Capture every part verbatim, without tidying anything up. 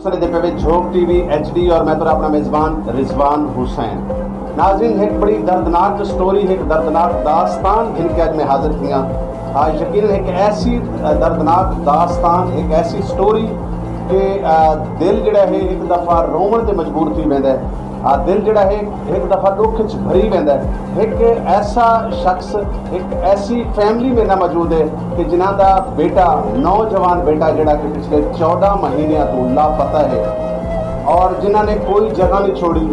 سرے دے پے وچ جھوک ٹی وی ایچ ڈی اور میں تیرا اپنا میزبان رضوان حسین۔ ناظرین، ایک بڑی دردناک سٹوری، ایک دردناک داستان گھن کے اج میں حاضر تھیاں۔ آ، یقیناً ایک ایسی، آ، دردناک داستان، ایک ایسی سٹوری کہ، آ، دل جڑا ہے ایک دفعہ روون تے مجبور تھی ویندا ہے۔ آ، دل جڑا ہے ایک دفعہ ݙکھ وچ بھری ویندا ہے۔ ایک ایسا شخص، ایک ایسی فیملی میرے نال موجود ہے کہ جنہاں دا بیٹا، نوجوان بیٹا جڑا کہ پچھلے چوݙاں مہینیاں توں لاپتہ ہے اور جنہاں نے کوئی جگہ نہیں چھوڑی،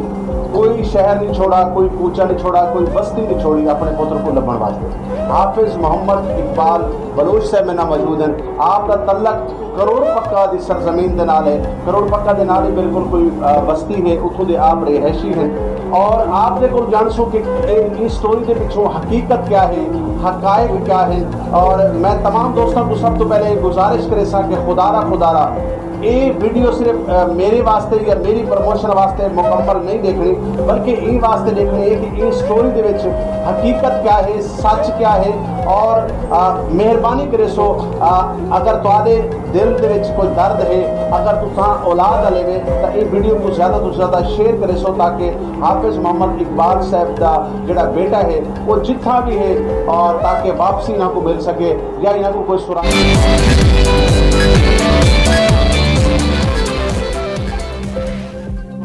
کوئی شہر نہیں چھوڑا، کوئی کوچہ نہیں چھوڑا، کوئی بستی نہیں چھوڑی اپنے پتر کو لبھݨ واسطے۔ حافظ محمد اقبال بلوچ صاحب میرے نال موجود ہیں۔ آپ دا تعلق کروڑ پکا دی سرزمین دے نال ہے۔ کروڑ پکا دے نال ہی بالکل کوئی، آ، بستی ہے، اتھوں دے آپ رہائشی ہیں۔ اور آپ دے کول جانسوں کہ اے، اے سٹوری دے پچھوں حقیقت کیا ہے، حقائق کیا ہیں۔ اور میں تمام دوستاں کو سب تو پہلے گزارش کرے سا کہ خدا را، خدا را، اے ویڈیو صرف، آ، میرے واسطے یا میری پروموشن واسطے مکمل نہیں دیکھنی، بلکہ ایں واسطے دیکھنی ہے کہ ایں سٹوری دے وچ حقیقت کیا ہے، سچ کیا ہے۔ اور، آ، مہربانی کرے سو، آ، اگر تہاݙے دل دے وچ کوئی درد ہے، اگر تساں اولاد والے وے، تاں ایں ویڈیو کو زیادہ توں زیادہ شیئر کرے سو تاکہ حافظ محمد اقبال صاحب دا جڑا بیٹا ہے، وہ جتھاں بھی ہے، اور تاکہ واپسی انہاں کو مل سکے یا انہاں کو کوئی سراغ۔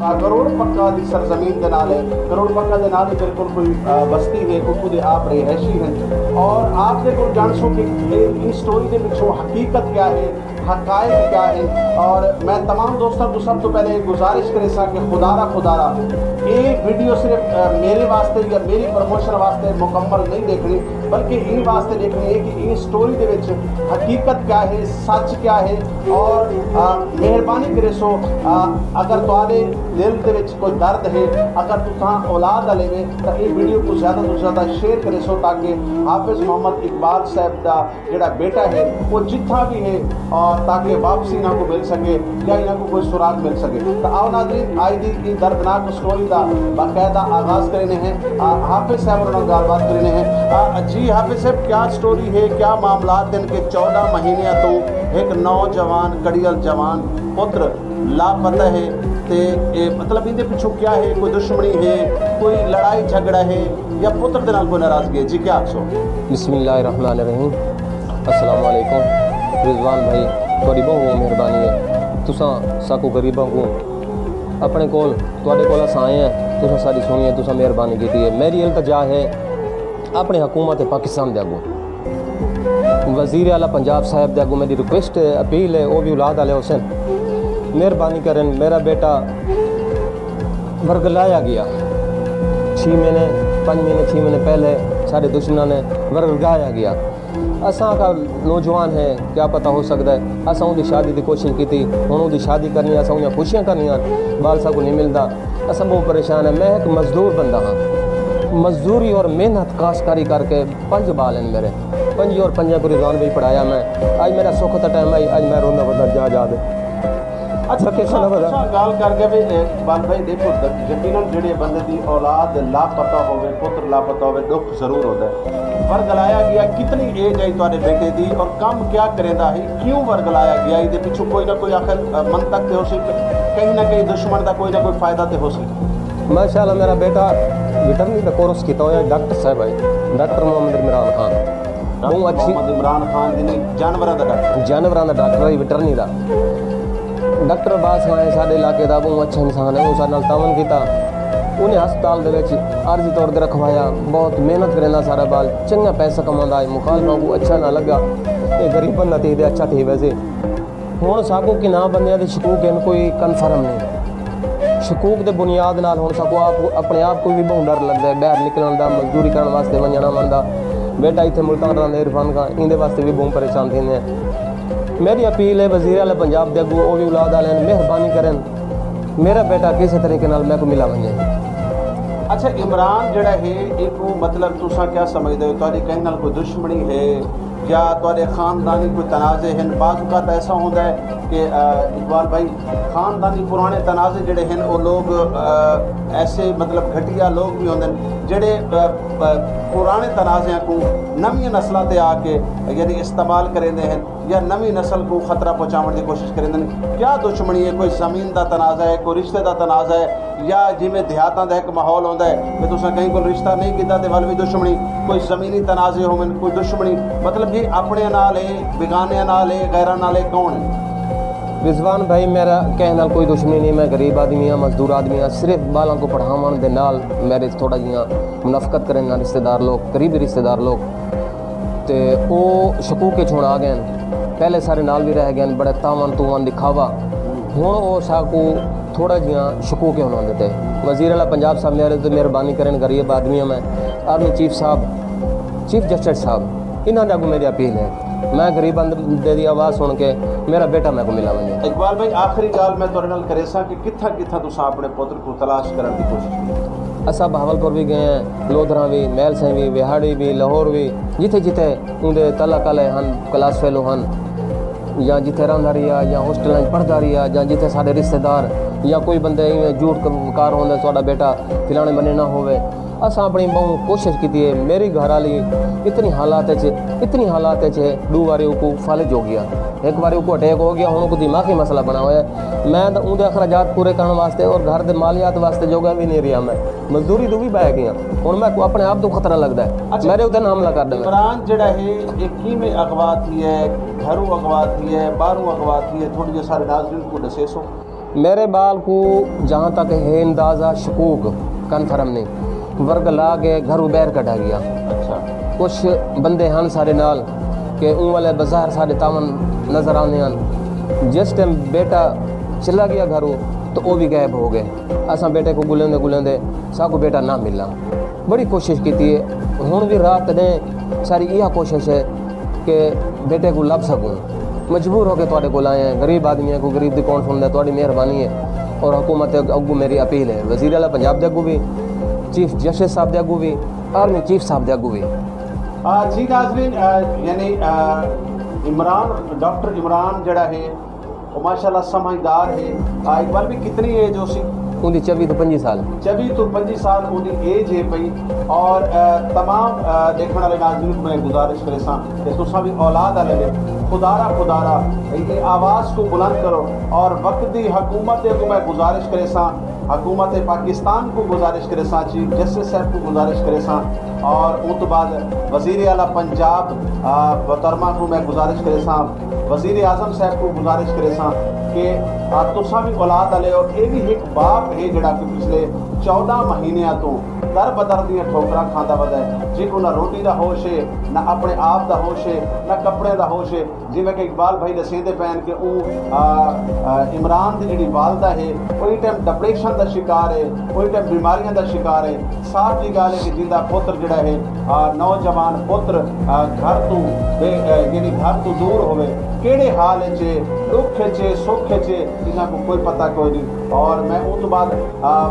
آ، کروڑ پکا دی سرزمین دے نال ہے۔ کروڑ پکا دے نال ہی بالکل کوئی، آ، بستی ہے، اتھوں دے آپ رہائشی ہیں۔ اور آپ دے کول جانسوں کہ اے، اے سٹوری دے پچھوں حقیقت کیا ہے، حقائق کیا ہے۔ اور میں تمام دوستاں کو سب تو پہلے گزارش کرے سا کہ خدا را، خدا را، اے ویڈیو صرف، آ، میرے واسطے یا میری پروموشن واسطے مکمل نہیں دیکھنی، بلکہ ایں واسطے دیکھنی ہے کہ ایں سٹوری دے وچ حقیقت کیا ہے، سچ کیا ہے۔ اور، آ، مہربانی کرے سو، آ، اگر تہاݙے دل دے وچ کوئی درد ہے، اگر تساں اولاد والے وے، تاں ایں ویڈیو کو زیادہ توں زیادہ شیئر کرے سو تاکہ حافظ محمد اقبال صاحب دا جڑا بیٹا ہے، وہ جتھاں بھی ہے، آ، تاکہ واپسی انہاں کو مل سکے یا انہاں کو کوئی سراغ مل سکے۔ تاں آؤ ناظرین، آج دی ایں دردناک سٹوری دا باقاعدہ آغاز کرینے ہیں۔ آ، حافظ صاحب انہاں نال ڳالھ بات کرینے ہیں۔ آ، جی حافظ صاحب، کیا سٹوری ہے، کیا معاملات ہیں کہ چوݙاں مہینے توں ایک نوجوان، کڑیل جوان پتر لاپتہ ہے تے اے مطلب ایندے پچھوں کیا ہے؟ کوئی دشمنی ہے، کوئی لڑائی جھگڑا ہے یا پتر دے نال کوئی ناراضگی ہے؟ جی کیا آکھسو؟ بسم اللہ الرحمن الرحیم۔ السلام علیکم۔ رضوان بھائی، تہاݙی ٻہوں مہربانی ہے، تساں ساکوں غریباں کوں اپݨے کول، تہاݙے کول اساں آئے ہیں، تساں ساݙی سُݨی ہے، تساں مہربانی کیتی ہے۔ میری التجا ہے اپݨے حکومت پاکستان دے اڳوں، وزیر اعلیٰ پنجاب صاحب دے اڳوں میری ریکویسٹ ہے، اپیل ہے، او وی اولاد والے ہوسن، مہربانی کرن، میرا بیٹا ورغلایا ڳیا۔ چھی مہینے، پنج مہینے، چھی مہینے پہلے ساݙے دشمناں نے ورغلایا ڳیا۔ اساں کا نوجوان ہے، کیا پتہ ہو سڳدا ہے۔ اساں اوندی شادی دی کوشش کیتی، ہݨ اوندی شادی کرݨی ہے، اساں اوندیاں خوشیاں کرݨیاں، ٻال ساکوں نہیں ملدا۔ اساں ٻہوں پریشان ہیں۔ میں ہک مزدور بندہ ہاں، مزدوری اور محنت کاشتکاری کر کے پنج ٻال ہیں میرے، پنجی اور پنجاں کوں رضوان بھائی پڑھایا میں۔ اڄ میرا سکھ دا ٹائم ہے، اڄ میں روندا ودا جا جا تے۔ اچھا، ویکھیساں تساں، ودا۔ تساں ڳالھ کر کے بھی، اے، اقبال بھائی، ݙیکھو، د-، یقیناً جیڑھے بندے دی اولاد لاپتہ ہووے، پتر لاپتہ ہووے، ݙکھ ضرور ہوندا ہے۔ ورغلایا ڳیا، کتنی ایج آئی تہاݙے بیٹے دی اور کم کیا کریندا ہئی؟ کیوں ورغلایا ڳیا؟ ایندے پچھوں کوئی نہ کوئی آخر، آ، منطق تے ہوسی، کہیں نہ کہیں دشمن دا کوئی نہ کوئی فائدہ تے ہوسی۔ ماشاءاللہ، میرا بیٹا ویٹرنری دا کورس کیتا ہویا، ڈاکٹر صاحب ہے، ڈاکٹر محمد عمران خان۔ ݙاکٹر ٻہوں اچھی محمد عمران خان دی نہیں، جانوراں دا ڈاکٹر۔ جانوراں دا ڈاکٹر ہے، ویٹرنری دا۔ ڈاکٹر عباس خان ہے ساݙے علاقے دا، ٻہوں اچھا انسان ہے، اوں ساݙے نال تعاون کیتا۔ انہیں ہسپتال دے وچ عارضی طور تے رکھوایا، بہت محنت کریندا سارا ٻال، چنڳا پیسہ کماندا ہے، مخالفاں کوں اچھا نہ لڳا۔ اے غریب بندہ تھی تے اچھا تھی ویسے۔ ہݨ ساکوں کنہاں بندیاں دے شکوک ہن، کوئی کنفرم نہیں۔ شکوک دے بنیاد نال ہݨ ساکوں آپ، اپݨے آپ کوں وی ٻہوں ݙر لڳدا ہے، ٻاہر نکلݨ دا، مزدوری کرݨ واسطے ونڄݨ آوݨ دا۔ بیٹا اتھے ملتان رہندے عرفان خان، ایندے واسطے وی ٻہوں پریشان تھیندے ہیں۔ میری اپیل ہے وزیر اعلیٰ پنجاب دے اڳوں، او وی اولاد والے ہن، مہربانی کرن، میرا بیٹا کسے طریقے نال میکوں ملا ونڄے۔ اچھا، عمران جڑا ہے، ایکوں مطلب تساں کیا سمجھدے ہو؟ تہاݙی کہیں نال کوئی دشمنی ہے یا تہاݙے خاندانی کوئی تنازع ہن؟ بعض اوقات ایسا ہوندا ہے کہ، آ، اقبال بھائی، خاندانی پرانے تنازع جڑے ہن، او لوگ، آ، ایسے مطلب گھٹیا لوگ بھی ہوندے ہن، جڑے پرانے تنازعیاں کوں نویاں نسلاں تے آ کے یعنی استعمال کریندے ہن یا نویں نسل کوں خطرہ پہنچاوݨ دی کوشش کریندے ہن؟ کیا دشمنی ہے؟ کوئی زمین دا تنازعہ ہے؟ کوئی رشتے دا تنازعہ ہے؟ یا جیویں دیہاتاں دا ہک ماحول ہوندا ہے کہ تساں کہیں کول رشتہ نہیں کیتا تے ول وی دشمنی، کوئی زمینی تنازعے ہوون، کوئی دشمنی، مطلب جی اپݨیاں نال ہے، بیگانیاں نال ہے، غیراں نال ہے، کون ہے؟ رضوان بھائی، میرا کہیں نال کوئی دشمنی نہیں۔ میں غریب آدمی ہاں، مزدور آدمی ہاں۔ صرف ٻالاں کوں پڑھاوݨ دے نال میرے تھوڑا جیاں منافقت کرن رشتہ دار لوگ، قریبی رشتہ دار لوگ، تے او شکوک اچ ہݨ آ ڳئن۔ پہلے سارے نال وی رہ ڳئن، بڑے تعاون توان ݙکھاوا۔ ہݨ او ساکوں تھوڑا جیاں شکوک ہے انہاں دے تے۔ وزیر اعلیٰ پنجاب صاحب میرے تے مہربانی کرن، غریب آدمی ہاں میں۔ آرمی چیف صاحب، چیف جسٹس صاحب، انہاں دے اڳوں میری اپیل ہے۔ میں غریب بندے دی آواز سݨ کے میرا بیٹا میکوں ملا ونڄے۔ اقبال بھائی، آخری ڳالھ میں تہاݙے نال کریساں کہ کتھاں کتھاں تساں اپݨے پتر کوں تلاش کرݨ دی کوشش کیتی؟ اساں بہاولپور وی ڳئے ہیں، لودھراں وی، میل سئیں وی، وہاڑی وی، لاہور وی، جتھے جتھے اوندے تعلق آلے ہن، کلاس فیلو ہن، یا جتھے رہندا رہیا، یا ہاسٹلاں اچ پڑھدا رہیا، یا جتھے ساݙے رشتہ دار یا کوئی بندے ایویں جھوٹ ک-، کار ہوندا، تہاݙا بیٹا فلاݨے بندے نہ ہووے۔ اساں اپݨی ٻہوں کوشش کیتی ہے۔ میری گھر والی اتنی حالات اچ، اتنی حالات اچ ہے، ݙو واری اوکوں فالج ہو ڳیا، ہک واری اوکوں اٹیک ہو ڳیا، ہݨ اوکوں دماغی مسئلہ بݨا ہویا ہے۔ میں تاں اوندے اخراجات پورے کرݨ واسطے اور گھر دے مالیات واسطے جوڳا وی نہیں رہیا میں۔ مزدوری توں وی ٻہہ ڳیاں۔ ہݨ میکوں اپݨے آپ توں خطرہ لڳدا ہے۔ اچھا۔ میرے اتے نہ حملہ کر ݙیوے۔ عمران جیڑھا ہے، اے کیویں اغوا تھیا ہے؟ گھروں اغوا تھیا ہے، ٻاہروں اغوا تھیا ہے؟ تھوڑی جیہی سارے ناظرین کوں ݙسیسو۔ میرے ٻال کوں جہاں تک ہے اندازہ شکوک کنفرم نہیں، ورگ لا کے گھروں ٻاہر کڈھا ڳیا۔ اچھا۔ کجھ بندے ہن ساݙے نال کہ اوں والے بظاہر ساݙے تعاون نظر آندے ہن۔ جس ٹائم بیٹا چلا ڳیا گھروں تو او وی غائب ہو ڳئے۔ اساں بیٹے کوں ڳولیندے ڳولیندے ساکوں بیٹا نہ ملا۔ بڑی کوشش کیتی ہے، ہݨ وی رات ݙینہہ ساری ایہا کوشش ہے کہ بیٹے کوں لبھ سڳوں۔ مجبور ہو کے تہاݙے کول آئے ہیں، غریب آدمی ہیں، کوئی غریب دی کون سݨدا ہے، تہاݙی مہربانی ہے۔ اور حکومت دے اڳوں میری اپیل ہے، وزیر اعلیٰ پنجاب دے اڳوں وی، چیف جسٹس صاحب دے اڳوں وی، آرمی چیف صاحب دے اڳوں وی۔ آ، جی ناظرین، آ، یعنی، آ، عمران، ڈاکٹر عمران جڑا ہے، او ماشاءاللہ سمجھدار ہے۔ آ، اقبال بھئی، کتنی ایج ہوسی؟ اوندی چوی توں پنجی سال۔ چوی توں پنجی سال اوندی ایج ہے پئی۔ اور، آ، تمام، آ، ݙیکھݨ والے ناظرین کوں میں گزارش کریساں کہ تساں وی اولاد والے وے، خدا را، خدا را، اے آواز کوں بلند کرو۔ اور وقت دی حکومت دے کوں میں گزارش کریساں، حکومت پاکستان کوں گزارش کریساں، چیف جسٹس صاحب کوں گزارش کریساں، اور اوں توں بعد وزیر اعلیٰ پنجاب، آ، محترمہ کوں میں گزارش کریساں، وزیر اعظم صاحب کوں گزارش کریساں کہ، آ، تساں وی اولاد والے ہو۔ اے وی ہک باپ ہے جڑا کہ پچھلے چودہ مہینیاں توں در بدر دیاں ٹھوکراں کھاندا ودا ہے، جیکوں نہ روٹی دا ہوش ہے، نہ اپݨے آپ دا ہوش ہے، نہ کپڑے دا ہوش ہے۔ جیویں کہ اقبال بھائی ݙسیندے پئے ہن کہ اوں، آ، آ، عمران دی جیڑھی والدہ ہے، او ایں ٹائم ڈپریشن دا شکار ہے، او ایں ٹائم بیماریاں دا شکار ہے۔ صاف جی ڳالھ ہے کہ جیندا پتر جیڑھا ہے، آ، نوجوان پتر، آ، گھر توں بے، آ، یعنی گھر توں دور ہووے، کیڑھے حال اچ ہے، ݙکھ اچ ہے، سکھ اچ ہے، انہاں کوں کوئی پتہ کوئی نہیں۔ اور میں اوں توں بعد، آ،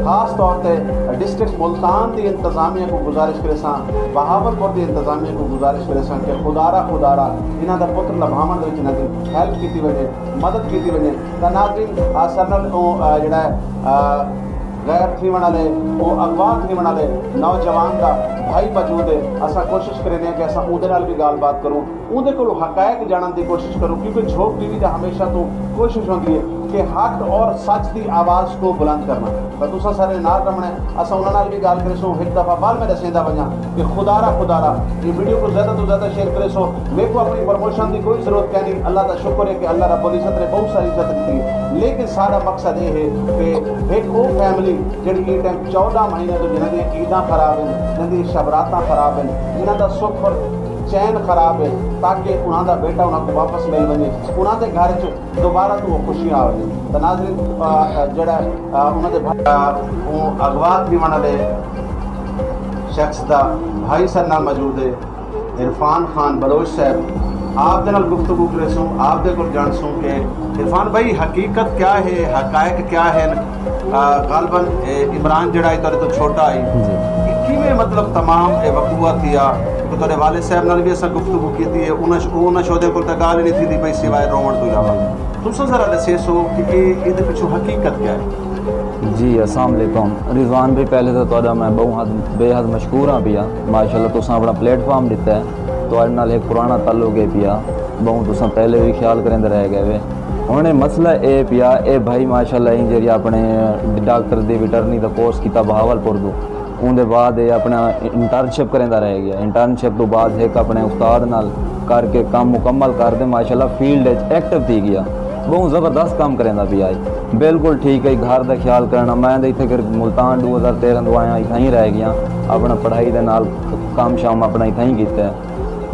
خاص طور تے ڈسٹرکٹ ملتان دی انتظامیہ کوں گزارش کریساں، بہاولپور دی انتظامیہ کوں گزارش کریساں کہ خدا را، خدا را انہاں دا پتر لبھاوݨ دے وچ انہاں دی ہیلپ کیتی ونڄے، مدد کیتی ونڄے۔ تاں ناظرین، آ، ساݙے نال او، آ، جیڑھا ہے، آ، غائب تھیوݨ والے، او اغوا تھیوݨ والے نوجوان دا بھائی موجود ہے۔ اساں کوشش کریندے ہیں کہ اساں اوندے نال وی ڳالھ بات کروں، اوندے کولوں حقائق ڄاݨݨ دی کوشش کروں، کیونکہ جھوک ٹی وی دا ہمیشہ توں کوشش ہوندی ہے کہ حق اور سچ دی آواز کوں بلند کرݨا۔ تاں تساں سارے نال رہوݨے، اساں انہاں نال وی ڳالھ کریسوں۔ ہک دفعہ ول میں ݙسیندا ونڄاں کہ خدا را، خدا را، اے ویڈیو کوں زیادہ توں زیادہ شیئر کریسو۔ میکوں اپݨی پروموشن دی کوئی ضرورت کائنی، اللہ دا شکر ہے کہ اللہ رب العزت نے ٻہوں ساری عزت ݙتی ہے، لیکن ساݙا مقصد اے ہے کہ ہک او فیملی جیڑھی ایں ٹائم چودہ مہینے توں جنہاں دیاں عیداں خراب ہن، جنہاں دیاں شب راتاں خراب ہن، جنہاں دا سکھ اور چین خراب ہے، تاکہ انہاں دا بیٹا انہاں کوں واپس مل ونڄے، انہاں دے گھر وچ دوبارہ توں او خوشیاں آ ونڄن۔ تاں ناظرین، آ، آ، جیڑھا، آ، انہاں دے بھا-، آ، اوں اغوا تھیوݨ والے شخص دا بھائی ساݙے نال موجود ہے، عرفان خان بلوچ صاحب، آپ دے نال گفتگو کریسوں، آپ دے کول ڄاݨسوں کہ عرفان بھائی، حقیقت کیا ہے، حقائق کیا ہن؟ آ، غالباً، اے، عمران جیڑھا ہے تہاݙے توں چھوٹا ہے، جی۔ اے کیویں، مطلب، تمام اے وقوعہ تھیا؟ کیونکہ تہاݙے والد صاحب نال وی اساں گفتگو کیتی ہے، انہاں ش-، انہاں شودے کول تاں ڳالھ ہی نہیں تھیندی پئی سوائے رووݨ توں علاوہ۔ تساں ذرا ݙسیسو کہ اے، ایندے پچھوں حقیقت کیا ہے؟ جی السلام علیکم رضوان بھائی، پہلے تو تہاڈا میں بہوں حد بے حد مشکور ہاں پیا، ماشاءاللہ تساں اپنا پلیٹ فارم ڈتا ہے، تہاڈے نال ایک پرانا تعلق ہے پیا، بہوں تساں پہلے بھی خیال کریندے رہ گئے وے۔ ہن اے مسئلہ اے پیا، اے بھائی ماشاءاللہ ایں جیڑھی اپنے ڈاکٹر دی ویٹرنری دا کورس کیتا بہاول پور دو، اون دے بعد اے اپنا انٹرنشپ کریندا رہ گیا، انٹرنشپ تو بعد ایک اپنے استاد نال کر کے کم مکمل کر دے ماشاءاللہ فیلڈ اچ ایکٹیو تھی گیا، بہوں زبردست کام کریندا پیا ہے، بالکل ٹھیک ہے، گھر دا خیال کرنا۔ میں دے اتھے پھر ملتان دو ہزار تیرہ دو آیا، اتھاں ہی رہ گیا، اپنا پڑھائی دے نال کام شام اپنا اتھاں ہی کیتا ہے۔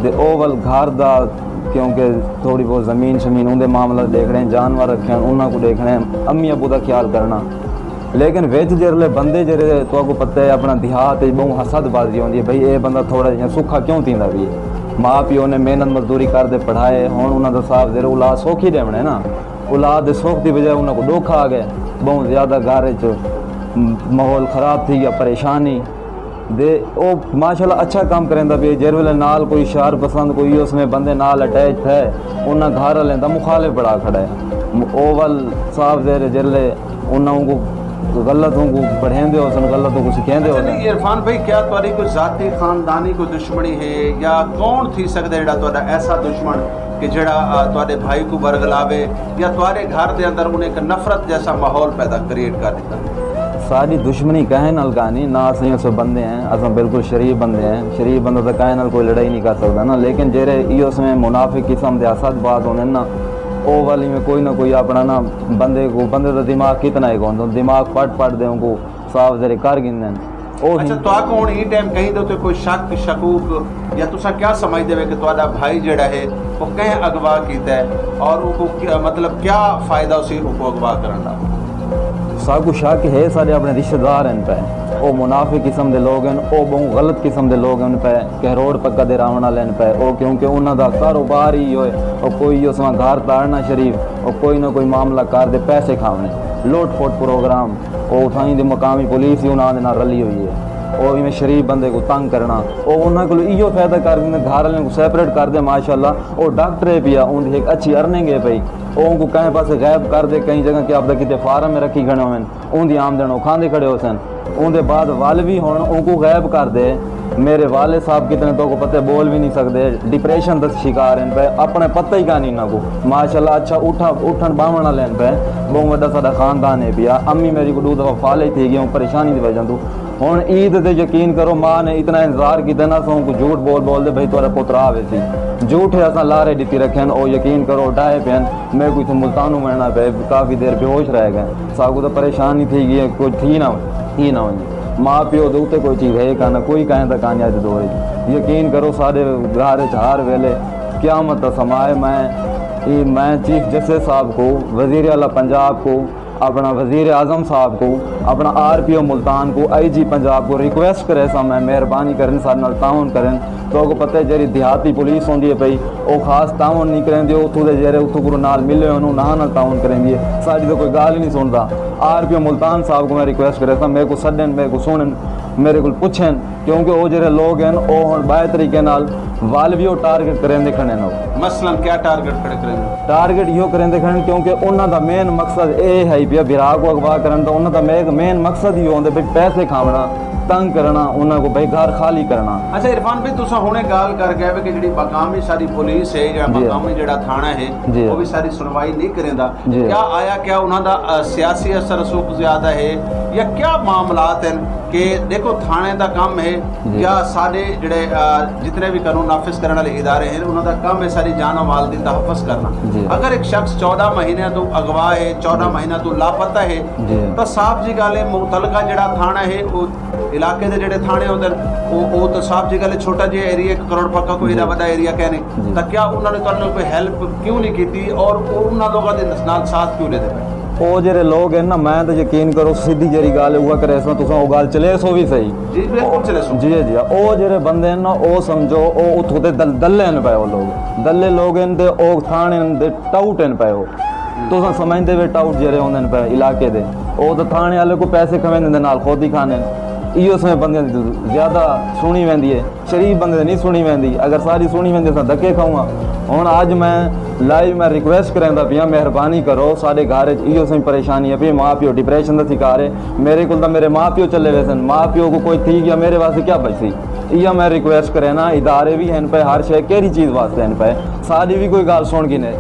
دے او ول گھر دا، کیونکہ تھوڑی بہت زمین شمین اوندے معاملہ دیکھنے، جانور رکھن انہاں کو دیکھنے، امی ابو دا خیال کرنا۔ لیکن وچ جرلے بندے جڑے تو کو پتہ ہے اپنا دیہات وچ بہوں حسد بازی ہوندی ہے، بھئی اے بندہ تھوڑا جہاں سکھا کیوں تیندا بھی ہے؟ ماں پیو نے محنت مزدوری کر دے پڑھائے، ہن انہاں دا صاف زیر اولاد سوکھی دیونے نا، اولاد دے سوکھ دی وجہ انہاں کو ڈوکھ آ گئے، بہوں زیادہ گھر وچ ماحول خراب تھی گیا، پریشانی۔ دے او ماشاءاللہ اچھا کام کریندا پئے، جیڑھے ویلے نال کوئی شر پسند، کوئی اس میں بندے نال اٹیچ تھئے، انہاں گھر والیں دا مخالف بڑا کھڑا ہے۔ او ول صاف ظاہر ہے، جیڑھے انہاں کو غلط ہوں کو پڑھیندے ہو سن، غلط ہوں کو سکھیندے ہو سن۔ عرفان بھائی، کیا تہاڈی کوئی ذاتی خاندانی کوئی دشمنی ہے، یا کون تھی سکدا ہے جیڑھا تہاڈا ایسا دشمن کہ جیڑھا تہاڈے بھائی کو برگلاوے یا تہاڈے گھر دے اندر انہیں ایک نفرت جیسا ماحول پیدا کریٹ کر دیتا؟ ساڈی دشمنی کہیں نال کائنی، نہ اساں ایسے بندے ہیں، اساں بالکل شریف بندے ہیں، شریف بندہ تاں کہیں نال کوئی لڑائی نہیں کر سکدا نا، لیکن جیڑھے ایہو سویں منافق قسم دے حسد باز ہوندے نا، او والی میں کوئی نہ کوئی اپنا نا بندے کو، بندے دا دماغ کتنا ہی کون، دماغ پٹ پٹ دے ان کو صاف ذرے کر گھندن۔ او اچھا، ہن تہاکوں ہن ایں ٹائم کہیں دے اتے کوئی شک شکوک یا تساں کیا سمجھدے وے کہ تہاڈا بھائی جیڑھا ہے او کہیں اغوا کیتا ہے اور اوکوں کیا، مطلب کیا فائدہ اسی اوکوں اغوا کرن دا؟ ساکوں شک ہے، ساڈے اپنے رشتہ دار ہن پئے، او منافق قسم دے لوگ ہن، او بہوں غلط قسم دے لوگ ہن پئے، کہروڑ پکا دے راہوݨ والے ہن پئے، او کیونکہ انہاں دا کاروبار ہی ہوئے، او کوئی اس وقت گھر تاڑنا شریف، او کوئی نہ کوئی معاملہ کر دے پیسے کھاونے، لوٹ پھوٹ پروگرام۔ او اتھائیں دی مقامی پولیس ہی انہاں دے نال رلی ہوئی ہے۔ او ایویں شریف بندے کوں تنگ کرݨا۔ او انہاں کولوں ایہو فائدہ کر گھندے، گھر آلیاں کوں سیپریٹ کر دے، ماشاءاللہ۔ او ڈاکٹر ہے پیا، اوندی ہک اچھی ارننگ ہے پئی۔ او اونکوں کہیں پاسے غائب کر دے، کہیں جگہ کیا پتہ کتے فارم میں رکھی کھڑے ہوون، اوندی آمدن او کھاندے کھڑے ہوسن۔ اوندے بعد ول وی ہݨ اونکوں غائب کر دے۔ میرے والد صاحب کتنے تو کو پتے بول وی نہیں سڳدے، ڈپریشن دا شکار ہن پئے، اپݨے پتہ ہی کائنی انہاں کوں۔ ماشاءاللہ اچھا اٹھا، اٹھݨ ٻاہوݨ والے ہن پئے، ٻہوں وݙا ساݙا خاندان ہے پیا۔ امی میݙی کو ݙو دفعہ فالج تھی ڳئی ہوں پریشانی دی وجہ توں۔ ہݨ عید تے یقین کرو، ماں نے اتنا انتظار کیتا نا، اساں کو جھوٹ بول بول دے بھئی تہاݙا پتر آ ویسی۔ جھوٹے اساں لارے ݙتی رکھن، او یقین کرو ڈھائے پئن۔ میکوں اتھوں ملتانوں ویݨا پئے، کافی دیر بے ہوش رہ ڳئے۔ ساکوں تاں پریشانی تھی ڳئی ہے، کجھ تھی نہ، تھی نہ ونڄے۔ ماں پیو دے اتے کوئی چیز ہے کائنا، کوئی کہیں دا کائنا اڄ دے دور وچ۔ یقین کرو ساݙے گھر وچ ہر ویلے قیامت دا سماں ہے۔ میں، اے میں چیف جسٹس صاحب کو، وزیر اعلیٰ پنجاب کو، اپݨا وزیر اعظم صاحب کو، اپݨا آر پی او ملتان کو، آئی جی پنجاب کو ریکویسٹ کریساں، میں مہربانی کرن، ساݙے نال تعاون کرن۔ تہاکوں پتہ ہے جیڑھی دیہاتی پولیس ہوندی ہے پئی، او خاص تعاون نہیں کریندی، اتھوں دے جیڑھے اتھوں کوں نال ملے ہوئے ہن انہاں نال تعاون کریندی ہے۔ ساݙی تاں کوئی ڳالھ ہی نہیں سݨدا۔ آر پی او ملتان صاحب کو میں ریکویسٹ کریساں، میکوں سݙن، میکوں سݨن، میݙے کول پچھن۔ کیونکہ او جیڑھے لوگ ہن، او ہݨ ٻئے طریقے نال ول وی او ٹارگٹ کریندے کھڑے ہن۔ مثلاً کیا ٹارگٹ کھڑے کریندے؟ ٹارگٹ ایہو کریندے کھڑے ہن کیونکہ انہاں دا مین مقصد اے ہے پیا بھرا کو اغوا کرݨ دا، انہاں دا مین، مین مقصد ایہو ہوندے بھئی پیسے کھاوݨا، تنگ کرݨا، انہاں کو بھئی گھر خالی کرݨا۔ اچھا عرفان بھائی، تساں ہݨے ڳالھ کر ڳئے وے کہ جیڑھی مقامی ساری پولیس ہے یا جی۔ مقامی جیڑھا تھاݨہ ہے، جی۔ او وی ساری سنوائی نہیں کریندا۔ جی۔ کیا آیا، کیا انہاں دا، آ، سیاسی اثر رسوخ زیادہ ہے یا کیا معاملات ہن؟ کہ ݙیکھو تھاݨے دا کم ہے جی۔ یا ساݙے جیڑھے، آ، جتنے وی قانون نافذ کرݨ والے ادارے ہن، انہاں دا کم ہے ساݙی جان و مال دی تحفظ کرݨا۔ جی۔ اگر ہک شخص چودہ مہینے توں اغوا ہے، چودہ جی۔ مہینے توں لاپتہ ہے، جی۔ تاں صاف جی ڳالھ ہے متعلقہ جیڑھا تھاݨہ ہے، او علاقے دے جیڑھے تھاݨے ہوندن، او، او تاں صاف جی ڳالھ ہے چھوٹا جیہا ایریا، ہک کروڑ پکا کوئی جی۔ ایݙا وݙا ایریا کائنی۔ جی۔ تاں کیا انہاں نے تہاݙے نال کوئی ہیلپ کیوں نہیں کیتی اور او انہاں لوکاں دے نال ساتھ کیوں ݙیندے پئے؟ او جیڑھے لوگ ہن نا، میں تاں یقین کرو سدھی جیڑھی ڳالھ ہے اوہا کریساں، تساں او ڳالھ چلیسو وی صحیح۔ جی، بالکل چلیسوں۔ جی، جی، او جیڑھے بندے ہن نا، او سمجھو او اتھوں دے دل-، دلے ہن پئے او لوگ۔ دلے لوگ ہن تے او تھاݨے ہن تے ٹاؤٹ ہن پئے او۔ تساں سمجھدے وے ٹاؤٹ جیڑھے ہوندن پئے علاقے دے۔ او تاں تھاݨے والے کو پیسے کھویندے نال خود ہی کھاندن۔ ایہو سویں بندیاں دی زیادہ سنی ویندی ہے، شریف بندے دی نہیں سنی ویندی۔ اگر ساری سنی ویندی تاں دھکے کھاؤں ہاں۔ ہن اج میں لائیو میں ریکویسٹ کریندا پیاں، مہربانی کرو، ساڈے گھر وچ ایہو سویں پریشانی ہے پئی، ماں پیو ڈپریشن دا شکار ہے۔ میرے کول تاں میرے ماں پیو چلے ویسن، ماں پیو کو کوئی تھی گیا، میرے واسطے کیا بچسی؟ ایہا میں ریکویسٹ کرینا، ادارے بھی ہن پئے، ہر شے کیڑھی چیز واسطے ہن پئے، ساڈی بھی کوئی گال سن گھنے۔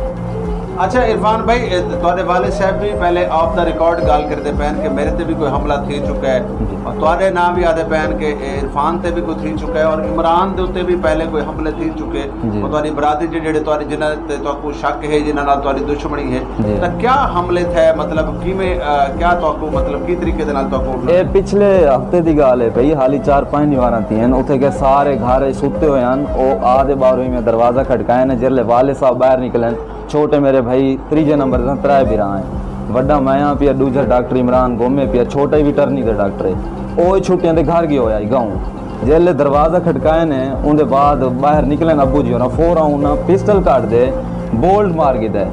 اچھا عرفان بھائی، اے تہاݙے والد صاحب بھی پہلے آف دا ریکارڈ ڳالھ کردے پئے ہن کہ میرے تے بھی کوئی حملہ تھی چکا ہے، جی۔ اور تہاݙے ناں بھی آہدے پئے ہن کہ اے عرفان تے بھی کوئی تھی چکا ہے اور عمران دے اتے بھی پہلے کوئی حملے تھی چکے، جی۔ اور تہاݙی برادری جے جڑے تہاݙے، جنہاں تے تہاکوں شک ہے، جنہاں نال تہاݙی دشمنی ہے، جی۔ تاں کیا حملے تھئے؟ مطلب کیویں، آ، کیا تہاکوں، مطلب کی طریقے دے نال تہاکوں؟ اے پچھلے ہفتے دی ڳالھ ہے بھئی، حالی چار پنج دیواراں تھی ہن، اتھے کہ سارے گھر ستے ہوئے ہن، او آ دے ٻاہروں ہی میں دروازہ کھٹکائے نے، جیرلے والد صاحب ٻاہر نکلن، چھوٹے میرے بھائی تریجے نمبر تے، ترائے بھرا ہیں۔ وݙا میں آں پیا، ݙوجھا ڈاکٹر عمران گومے پیا، چھوٹا ہی ویٹرنری دا ڈاکٹر ہے۔ او چھٹیاں دے گھر ڳیا ہویا ہئی گاؤں۔ جیلے دروازہ کھٹکائے نے، اوندے بعد ٻاہر نکلن ابو جی ہوراں، فوراً انہاں پسٹل کڈھ دے بولٹ مار گھدا ہے،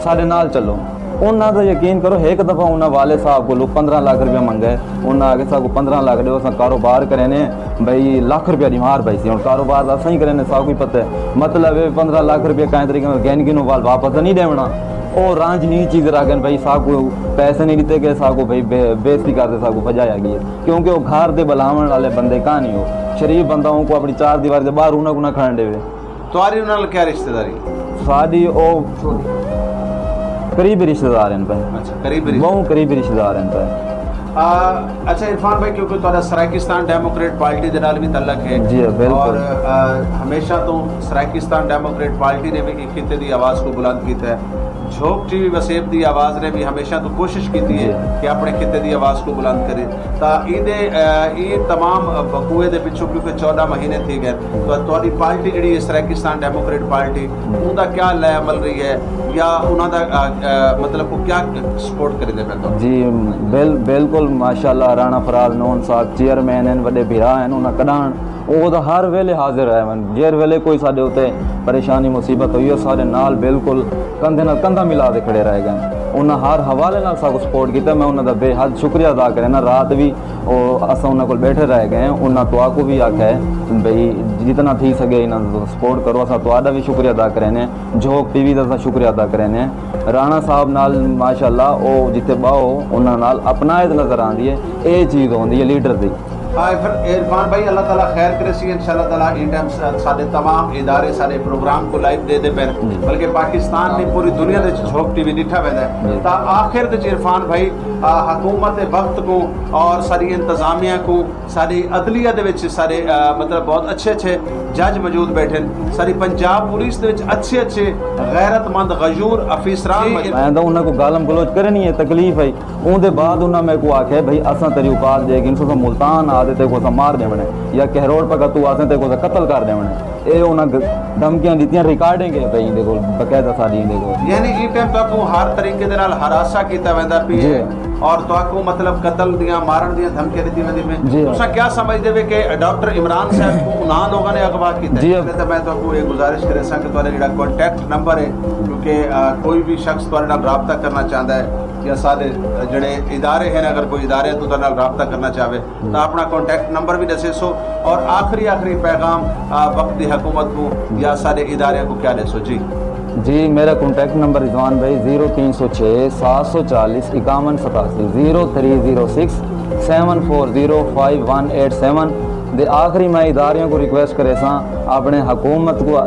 ساݙے نال چلو۔ انہاں دا یقین کرو، ہک دفعہ انہاں والد صاحب کولوں پندرہ لاکھ روپیہ منگے، انہاں آکھے ساکوں پندرہ لاکھ ݙیو، اساں کاروبار کرینے، بھئی لکھ روپیہ ݙیوار پئیسی۔ ہݨ کاروبار تاں اساں ہی کرینے، ساکوں ہی پتہ ہے۔ مطلب ہے پندرہ لاکھ روپیہ کہیں طریقے نال گھن گھنوں وال واپس تاں نہیں ݙیوݨا۔ او رانجھ ہی چیز رکھن بھئی ساکوں پیسے نہیں ݙتے ڳئے، ساکوں بھئی بے-، بے عزتی کر تے ساکوں بھڄایا ڳیا۔ کیونکہ او گھر دے ٻلاوݨ والے بندے کائنی، او شریف بندہ، اونکوں اپݨی چار دیواری دے ٻاہر انہاں کوں نہ کھڑݨ ݙیوے۔ تہاݙی انہاں نال کیا رشتہ داری؟ ساݙی او قریبی رشتہ دار ہن پئے۔ اچھا، قریبی رشتہ۔ ٻہوں قریبی رشتہ دار ہن پئے۔ آ، اچھا عرفان بھائی، کیونکہ تہاݙا سرائیکستان ڈیموکریٹ پارٹی دے نال بھی تعلق ہے۔ جی، بالکل۔ اور، آ، ہمیشہ توں سرائیکستان ڈیموکریٹ پارٹی نے بھی ایں خطے دی آواز کوں بلند کیتا ہے۔ جھوک ٹی وی وسیب دی آواز نے بھی ہمیشہ توں کوشش کیتی ہے، جی، کہ اپݨے خطے دی آواز کوں بلند کرے۔ تاں ایندے، آ، ایں تمام وقوعے دے پچھوں، کیونکہ چودہ مہینے تھی ڳئے، تاں تہاݙی پارٹی جڑی ہے سرائیکستان ڈیموکریٹ پارٹی، اوندا کیا لائحہ عمل رہی ہے یا انہاں دا، آ، آ، مطلب او کیا سپورٹ کریندے پئے تہاکوں؟ جی، بل-، بالکل، ماشاءاللہ، رانا فراز نون صاحب چیئرمین ہن، وݙے بھرا ہن، انہاں کݙاہݨ او تاں ہر ویلے حاضر رہے ون۔ جیڑھ ویلے کوئی ساݙے اتے پریشانی مصیبت ہوئی ہے، ساݙے نال بالکل کندھے نال کندھا ملا تے کھڑے رہ ڳئے۔ انہاں ہر حوالے نال ساکوں سپورٹ کیتا، میں انہاں دا بے حد شکریہ ادا کرینا۔ رات وی او اساں انہاں کول ٻیٹھے رہ ڳئے ہیں، انہاں تہاکوں وی آکھیا ہے بھئی جتنا تھی سڳے انہاں دا سپورٹ کرو، اساں تہاݙا وی شکریہ ادا کرینے، جھوک ٹی وی دا اساں شکریہ ادا کرینے۔ رانا صاحب نال ماشاءاللہ او جتھے ٻہو انہاں نال اپنائیت نظر آندی ہے، اے چیز ہوندی ہے لیڈر دی۔ ہاں، عرفان، عرفان بھائی، اللہ تعالیٰ خیر کرے سی، انشاءاللہ تعالیٰ ایں ٹائم سا-، ساݙے تمام ادارے ساݙے پروگرام کوں لائیو ݙیندے پئن، جی۔ بلکہ پاکستان نہیں، پوری دنیا دے وچ جھوک ٹی وی ݙٹھا ویندا ہے۔ جی۔ تاں آخر دے وچ عرفان بھائی، آ، حکومت وقت کوں اور ساݙی انتظامیہ کوں، ساݙی عدلیہ دے وچ ساݙے، آ، مطلب بہت اچھے اچھے جج موجود ٻیٹھن، ساݙی پنجاب پولیس دے وچ اچھے اچھے غیرت مند غیور آفیسران جی، موجود۔ میں تاں انہاں کوں گالم گلوچ کرݨی ہے، تکلیف ہے۔ اوندے بعد انہاں میکوں آکھیا بھئی اساں تیری اوقات ݙیکھ گھنسوں، تساں ملتان آ تے تیکوں اساں مار ݙیوݨے یا کہروڑ پکا توں آسیں تیکوں اساں قتل کر ݙیوݨے۔ اے انہاں گ-، دھمکیاں ݙتیاں، ریکارڈنگ ہے پئی ایندے کول، باقاعدہ ساݙی ایندے کول۔ یعنی ایں ٹائم تہاکوں ہر طریقے دے نال ہراساں کیتا ویندا پیا جی۔ ہے اور تہاکوں مطلب قتل دیاں، مارݨ دیاں دھمکیاں ݙتیاں ویندیاں پئین۔ جی۔ تساں کیا سمجھدے وے کہ ڈاکٹر عمران صاحب کوں انہاں لوگاں نے اغوا کیتا ہے؟ جی۔ پہلے تاں میں تہاکوں اے گزارش کریساں کہ تہاݙا جیڑھا کانٹیکٹ نمبر ہے، کیونکہ، آ، کوئی بھی شخص تہاݙے نال رابطہ کرنا چاہندا ہے، یا سارے جڑے ادارے ہیں، اگر کوئی ادارے تو تہاݙے نال رابطہ کرنا چاہے تاں اپنا کانٹیکٹ نمبر بھی ݙسیسو، اور آخری، آخری پیغام، آ، وقت دی حکومت کو یا سارے ادارے کو کیا ݙیسو؟ جی۔ جی، میرا کانٹیکٹ نمبر رضوان بھائی زیرو تین سو چھ سات سو چالیس اکاون ستاسی، zero three zero six seven four zero five one eight seven. دے آخری میں اداریاں کو ریکویسٹ کریساں، اپنے حکومت کو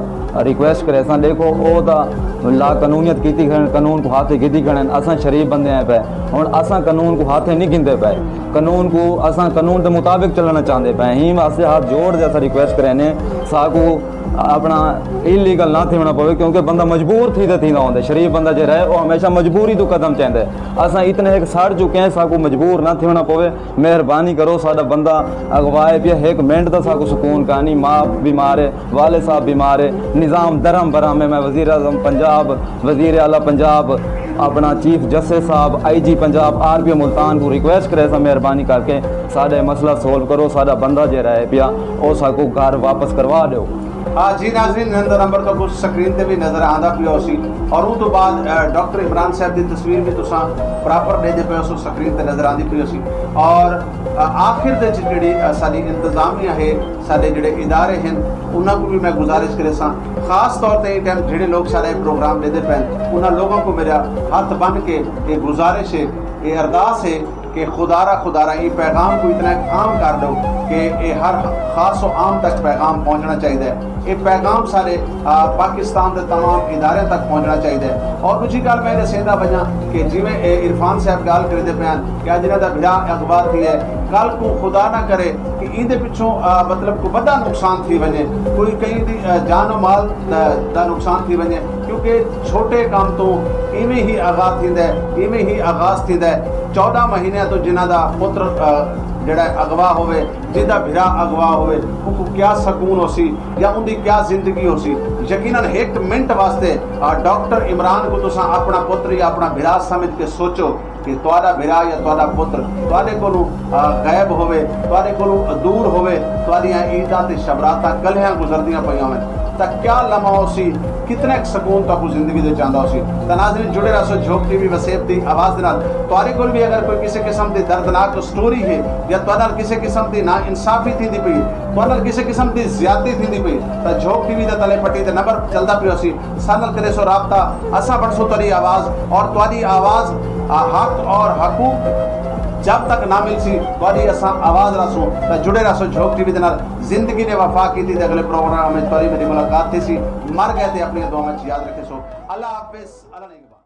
ریکویسٹ کریساں، ݙیکھو او تاں لا قانونیت کیتی کھڑن، قانون کو ہاتھ گھدی کھڑن، اساں شریف بندے ہیں پئے۔ ہݨ اساں قانون کو ہاتھ نہیں گھندے پئے، قانون کو، اساں قانون دے مطابق چلݨا چاہندے پئے ہیں۔ ایں واسطے ہاتھ جوڑ تے اساں ریکویسٹ کرینے، ساکوں اپنا ایلیگل نہ تھیوݨا پوے، کیونکہ بندہ مجبور تھی تے تھیندا ہوندا ہے۔ شریف بندہ جیڑھا ہے او ہمیشہ مجبوری توں قدم چیندے۔ اساں اتنے ہک سڑ چکے ہیں، ساکوں مجبور نہ تھیوݨا پوے۔ مہربانی کرو، ساݙا بندہ اغوا ہے پیا، ہک منٹ دا ساکوں سکون کائنی، ماں بیمار ہے، والد صاحب بیمار ہے، نظام درہم برہم ہے۔ میں وزیر اعظم پنجاب، وزیر اعلیٰ پنجاب، اپنا چیف جسٹس صاحب، آئی جی پنجاب، آر پی او ملتان کو ریکویسٹ کریساں، مہربانی کر کے ساݙا مسئلہ سولو کرو، ساݙا بندہ جیڑھا ہے پیا او ساکوں گھر واپس کروا ݙیو۔ ہاں جی ناظرین، ہن دا نمبر تہاکوں سکرین تے وی نظر آندا پیا ہوسی، اور اوں توں بعد ڈاکٹر عمران صاحب دی تصویر وی تساں پراپر ݙیہدے پئے ہوسو، سکرین تے نظر آندی پئی ہوسی۔ اور آخر دے وچ جیڑھی ساݙی انتظامیہ ہے، ساݙے جیڑھے ادارے ہن، انہاں کوں وی میں گزارش کریساں، خاص طور تے ایں ٹائم جیڑھے لوگ ساݙا اے پروگرام ݙیہدے پئے ہن، انہاں لوگاں کوں میݙا ہتھ بن کے اے گزارش ہے، اے ارداس ہے کہ خدارا خدارا ایں پیغام کوں اتنا عام کر ݙیو کہ اے ہر خاص و عام تک پیغام پہنچݨا چاہیدا ہے۔ اے پیغام سارے پاکستان دے تمام اداریاں تک پہنچݨا چاہیدا ہے۔ اور ݙوجھی ڳالھ میں ݙسیندا ونڄاں کہ جیویں اے عرفان صاحب ڳالھ کریندے پئے ہن کہ اڄ انہاں دا بھرا اغوا تھیا ہے، کل کوں خدا نہ کرے کہ ایندے پچھوں مطلب کوئی وݙا نقصان تھی ونڄے، کوئی کہیں دی جان و مال دا نقصان تھی ونڄے، کیونکہ چھوٹے کم توں ایویں ہی آغاز تھیندا ہے، ایویں ہی آغاز تھیندا ہے۔ چوݙاں مہینیاں توں جنہاں دا پتر جیڑھا اغوا ہووے، جیندا بھرا اغوا ہووے، اونکوں کیا سکون ہوسی یا اوندی کیا زندگی ہوسی؟ یقینا ہک منٹ واسطے ڈاکٹر عمران کوں تساں اپݨا پتر یا اپݨا بھرا سمجھ کے سوچو کہ تہاݙا بھرا یا تہاݙا پتر تہاݙے کولوں غائب ہووے، تہاݙے کولوں دور ہووے، تہاݙیاں عیداں تے شبراتاں کلہیاں گزردیاں پئیاں ہوون تاں کیا لمحہ ہوسی، کتنا ک سکون تہاکوں زندگی دے چاندا ہوسی۔ تاں ناظرین جڑے رہسو جھوک ٹی وی وسیب دی آواز دے نال۔ تہاݙے کول وی اگر کوئی کسے قسم دی دردناک سٹوری ہے یا تہاݙے نال کسے قسم دی نا انصافی تھیندی پئی ہے، تہاݙے نال کسے قسم دی زیادتی تھیندی پئی ہے تاں جھوک ٹی وی دے تلے پٹی تے نمبر چلدا پیا ہوسی، ساݙے نال کریسو رابطہ، اساں بݨسوں تہاݙی آواز، اور تہاݙی آواز حق اور حقوق جب تک نہ ملسی تہاݙی اساں آواز رہسوں۔ تاں جڑے رہسو جھوک ٹی وی دے نال۔ زندگی نے وفا کیتی تے اڳلے پروگرام وچ تہاݙی میݙی ملاقات تھیسی۔ مر ڳئے تے اپݨیاں دعاواں وچ یاد رکھیسو۔ اللہ حافظ، اللہ نگہبان۔